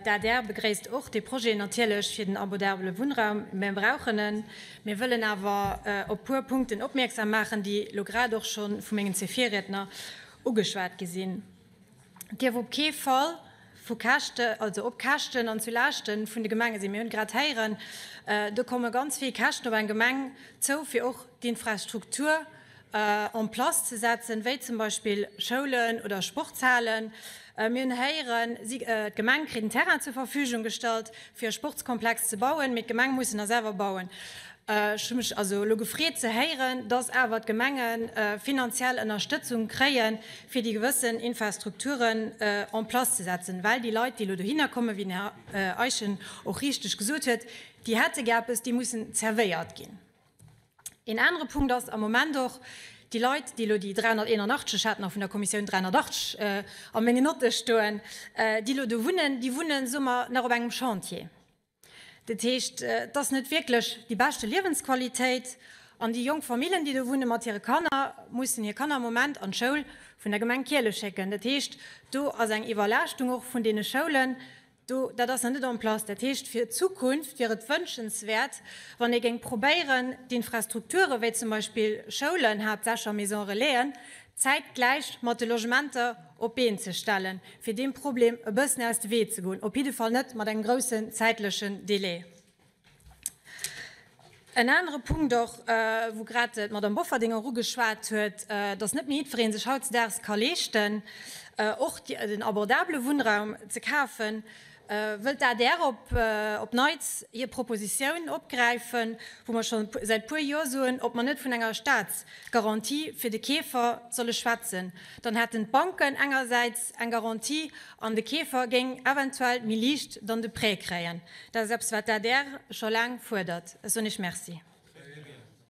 D'ADR begréisst och dee Projet natierlech fir den abordabele Wunnraum. Mir brauchen en. Mir wëllen awer op puer Punkten opmierksam maachen, déi elo grad och scho vu mengen zwee Virriedner ugeschwat gi sinn. Et dierf op kee Fall vu Käschte, also op Käschten an zu Laaschte vun de Gemenge sinn. Mir hunn grad héieren, do komme ganz vill Käschten op eng Gemeng zou, fir och d'Infrastruktur en place ze setzen, wéi zum Beispill Schoulen oder Sportshalen. Mir hunn héieren, si, d'Gemeng kritt en Terrain zur Verfügung gestallt, fir e Sportskomplex ze bauen, mee d'Gemeng muss en da selwer bauen. Ech hu mech also elo gefreet ze héieren, dass awer d'Gemenge finanziell Ënnerstëtzung kréien, fir déi gewëssen Infrastrukturen en place ze setzen, well déi Leit, déi elo dohinner kommen, wéi den Här Eischen och richteg gesot huet, déi hätte gär eppes, déi mussen zerwéiert ginn. Een anere Punkt ass am Moment och, déi Leit, déi elo déi 381, ech hat nach vun der Kommissioun 380 a mengen Notte stoen, déi elo do wunnen, déi wunnen, soe mer, nach op engem Chantier. Dat heescht, et ass net wierklech déi beschte Liewensqualitéit. An déi jonk Famillen, déi do wunne mat hire Kanner, mussen hir Kanner am Moment an d'Schoul vun der Gemeng Kiele schécken. Dat heescht, do ass eng Iwwerlaaschtung och vun deene Schoulen. Do, dat ass nach net en place. Dat heescht, fir d'Zukunft wier et wënschenswäert, wann ee géing probéieren, d'Infrastrukture wéi zum Beispill Schoulen, haaptsächlech a Maisons Relaisen, zäitgläich mat de Logementer op d'Been ze stellen, fir deem Problem e bëssen aus de Wee ze goen, op jidde Fall net mat engem groussen zäitlechen Délai. En anere Punkt och, wou grad d'Madame Bofferding och ugeschwat huet, dass net méi jiddweree sech hautzedaags ka leeschten, och den abordabele Wunnraum ze kafen, wëllt d'ADR op op Neits hir Propositioun opgräifen, wou mer scho säit puer Joer soen, ob mer net vun enger Staatsgarantie fir de Keefer solle schwätzen. Dann hätten d'Banken engersäits eng Garantie an de Keefer géing eventuell méi liicht dann de Prêt kréien. Dat ass eppes, wat d'ADR scho laang fuerdert. Ech soen Iech Merci.